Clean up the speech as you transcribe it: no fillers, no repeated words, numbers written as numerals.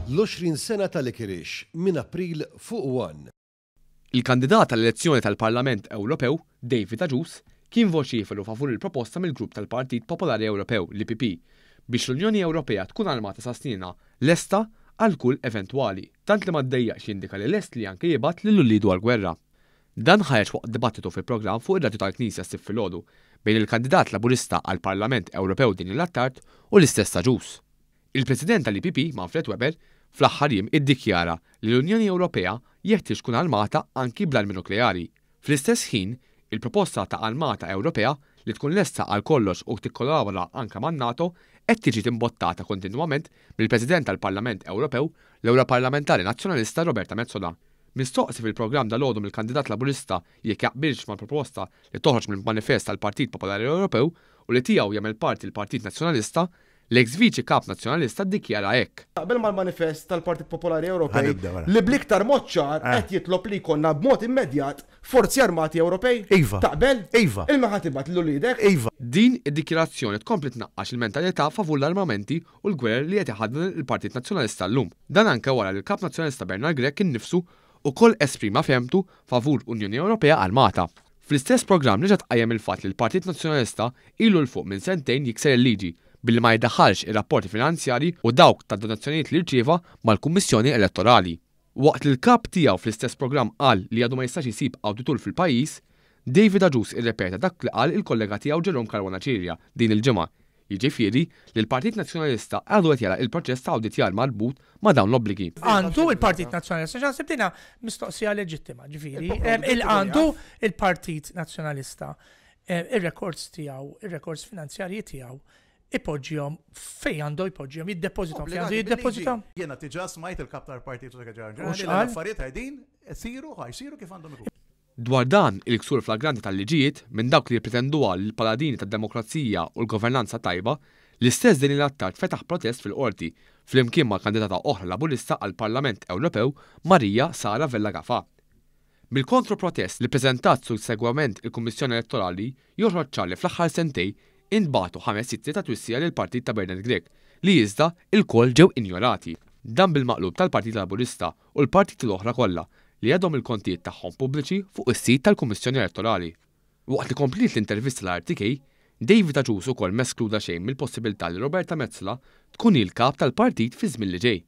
L-20 sena ta' Licorice minn April fuq One. Il-kandidat għall-elezzjoni tal-Parlament Ewropew, David Agius, kien voċiferu favur il-proposta mill-grupp tal-Partit Popolari Ewropew, l-EPP, biex l-Unjoni Ewropea tkun armata sa snienha, lesta għal kull eventwali, tant li ma ddejjaqx jindika li lest li anke jibgħat lil uliedu għall-gwerra. Dan ħareġ waqt dibattitu fi programm fuq ir-radju tal-Knisja s-Sibt filgħodu, bejn il-kandidat Laburista għall-Parlament Ewropew Daniel Attard u l-istess Agius. Il-President tal-EPP, Manfred Weber, fl-aħħar jiem iddikjara li l-Unjoni Ewropea jeħtieġ tkun armata anki bl-armi nukleari. Fl-istess ħin, il-proposta ta' armata Ewropea li tkun lesta għal kollox u tikkollabora anke man-NATO qed tiġi timbottata kontinwament mill-President tal-Parlament Ewropew, l-Ewroparlamentari Nazzjonalista Roberta Metsola. Mistoqsi fil-programm dalgħodu mill-kandidat Laburista jekk jaqbilx mal-proposta li toħroġ mill-manifest tal-Partit Popolari Ewropew u li tiegħu jagħmel parti l-Partit Nazzjonalista, L-eks Viċi Kap Nazzjonalista ddikjara hekk. Naqbel mal-manifest tal-Partit Popolari Ewropej li bl-iktar mod ċar qed jitlob li jkollna b'mod immedjat Forzi Armati Ewropej? Iva. Taqbel? Iva. Il-min ħa tibgħat lil uliedek? Iva. Din id-dikjarazzjoni tkompli tnaqqax il-mentalità favur l-armamenti u l-gwerer li qed iħaddem il-Partit Nazzjonalista llum. Dan anke wara li l-Kap Nazzjonalista Bernard Grech innifsu ukoll esprima fehmtu favur Unjoni Ewropea armata. Fl-istess programm reġa' tqajjem il-fatt li l-Partit Nazzjonalista ilu 'l fuq minn sentejn jikser il-liġi billi ma jdaħħalx ir-rapporti finanzjarji u dawk tad-donazzjonijiet li rċieva mal-Kummissjoni Elettorali. Waqt li l-Kap tiegħu fl-istess programm qal li għadu ma jistax isib awditur fil-pajjiż, David Agius irrepeta dak li qal il-kollega tiegħu Jerome Caruana Cilia din il-ġimgħa, Jiġifieri li l-Partit Nazzjonalista għadu qed jagħlaq il-proċess ta' awditjar marbut ma' dawn l-obbligi. Għandu il-Partit Nazzjonalista, għax naħseb din mistoqsija leġittima, ġifieri, għandu il-Partit Nazzjonalista ir-rekords tiegħu, ir-rekords finanzjarji tiegħu ipoġġihom fejn għandu jpoġġihom, jiddepożitahom fejn għandu jiddepożitahom. Jiena diġà smajt il-Kap tal-Partit u Segretarju Ġenerali li l-affarijiet qegħdin isiru, ħa jsiru kif għandhom ikunu. Dwar dan il-ksur flagranti tal-liġijiet minn dawk li jippretenduha l-paladini tad-demokrazija u l-governanza tajba, l-istess Daniel Attard fetaħ protest fil-Qorti flimkien ma' kandidata oħra Laburista għall-Parlament Ewropew Maria Sara Vella Gafà. Mill-kontro-protest li ppreżentat sussegwament il-Kummissjoni Elettorali joħroġ ċar li fl-aħħar sentejn intbagħtu ħames ittri ta' twissija lill-partit ta' Bernard Grech li iżda lkoll ġew injorati. Dan bil-maqlub tal-Partit Laburista u l-partiti l-oħra kollha li għadhom il-kontijiet tagħhom pubbliċi fuq is-sit tal-Kummissjoni Elettorali. Waqt li kompliet l-intervista l-RTK, David Agius ukoll m'eskluda xejn mill-possibilità li Roberta Metsola tkun hi l-kap tal-partit fiż-żmien li ġej.